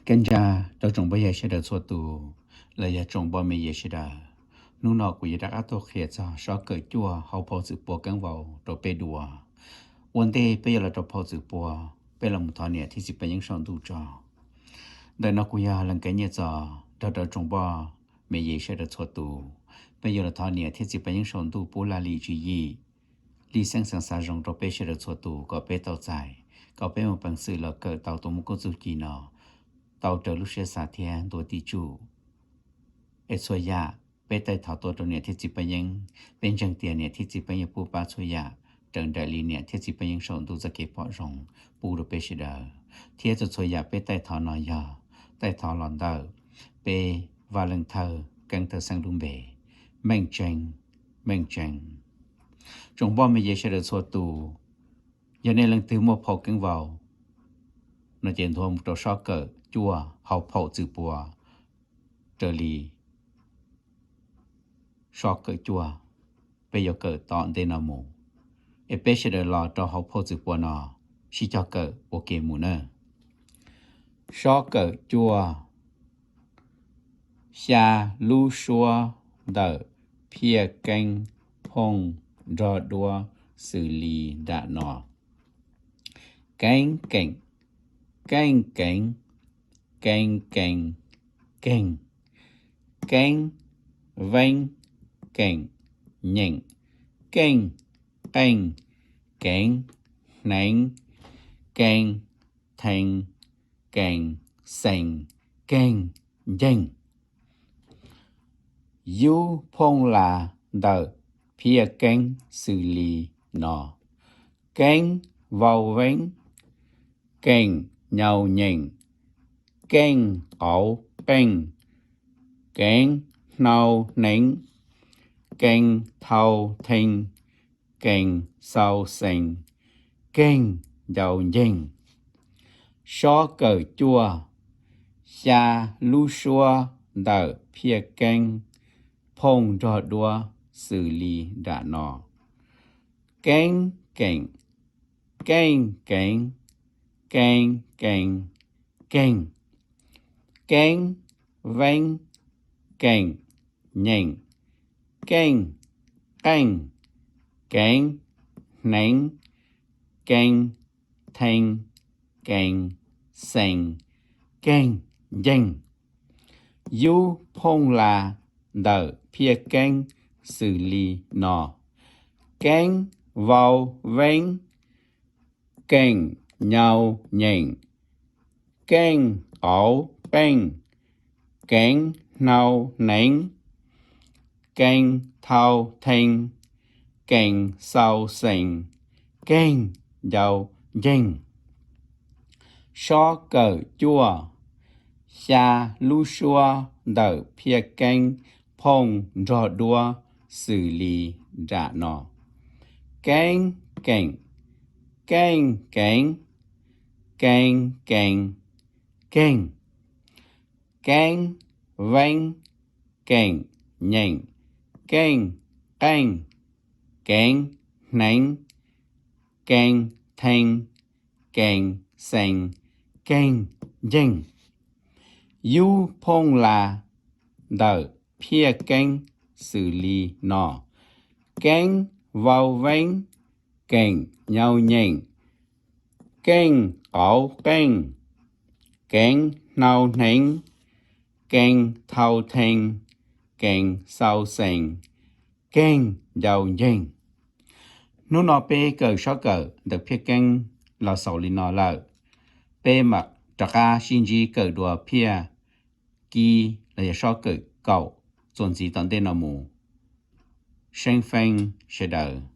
Keeb ntsaj rau tsoom phooj ywg sawv daws txhua tus, los yog tsoom poj me ye sawv daws. Hnub no kuv yuav rov qab tuaj qhia txog sob kawm cuaj hauv phau Txwm Pua Keeb Vau rau peb dua. Ua ntej peb yuav los rau phau Txwm Pua, peb los mus thov niam thiab txiv paj yeeb saum ntuj tso. Ntawm no kuv yog Leej Kev Nyiaj Txos nrog rau tsoom poj me ye sawv daws txhua tus, peb yuav los thov niam thiab txiv paj yeeb saum ntuj pub laj lim tswv yim, lij xeeb xeev xav zoo rau peb sawv daws txhua tus kom peb tau txais, kom peb mus peev xwm los kawm tau tus mos kub txuj ci no tau raws lub siab xav thiab ntuas tim tsum. Es txhua yam peb taij thov tuaj rau niam thiab txiv paj yeeb, peb ntseeg tias niam thiab txiv paj yeeb yuav pub pab txhua yam raws nraim li niam thiab txiv paj yeeb saum ntuj txoj kev pom zoo pub rau peb sawv daws. Thiab txhua txhua yam peb taij thov no yog taij thov los ntawm peb Vaj Leej Thawj Keeb Thawj Xeeb lub npe, meej tseeb, meej tseeb. Tsoom poj me ye sawv daws txhua tus, yog nej leej twg muaj phau Keeb Vau no ces nthuav mus rau sob kawm cuaj hauv phau Txwm Pua raws li sob kawm cuaj peb yuav kawm tom ntej no mus. Es peb sawv daws los rau hauv phau Txwm Pua no sib cog kawm ua ke mus nawb. Sob kawm cuaj, xya lub suab ntawm Phiaj Keeb phooj nrog duab xws li nram no: Keeb keem, keej keev, keeb kee, keeg, keeb veeb, keem nyeem, keej qeej, keev hneev, keej thee, keej xee, keeg nceeg. Yub phooj las ntawm Phiaj Keeb xws li no: keeb vau veeb, keem nyau nyeem, keej qauv qeej, keev hnau hneev, keej thau thee, keej xau xees, keeg ncau nceeg. Sob kawm cuaj, xya lub suab ntawm Phiaj Keeb phooj nrog duab xws li nram no: keeb keem, keej keev, keeb kee, keeg, keeb veeb, keem nyeem, keej qeej, keev hneev, keej thee, keej xees, keeg nceeg. Yub phooj las ntawm Phiaj Keeb xws li no: keeb vau veeb, keem nyau nyeem, keej qauv qeej, keev hnau hneev, keej thau thee, keej xau xees, keeg ncau nceeg. Sob kawm cuaj, xya lub suab ntawm Phiaj Keeb phooj nrog duab xws li nram no: keeb keem, keej keev, keeb kee, keeg, keeb veeb, keem nyeem, keej qeej, keev hneev, keej thee, keej xees, keeg nceeg. Yub phooj las ntawm Phiaj Keeb xws li no: keeb vau veeb, keem nyau nyeem, keej qauv qeej, keev hnau hneev, keej thau thee, keej xau xees, keeg ncau nceeg. Hnub no peb kawm sob kawm ntawm Phiaj Keeb los xaus li no lawm. Peb mam rov qab sib ntsib kawm dua Phiaj Kib los yog sob kawm kaum txuas ntxiv tom ntej no mus. Seeb feeb sawv daws.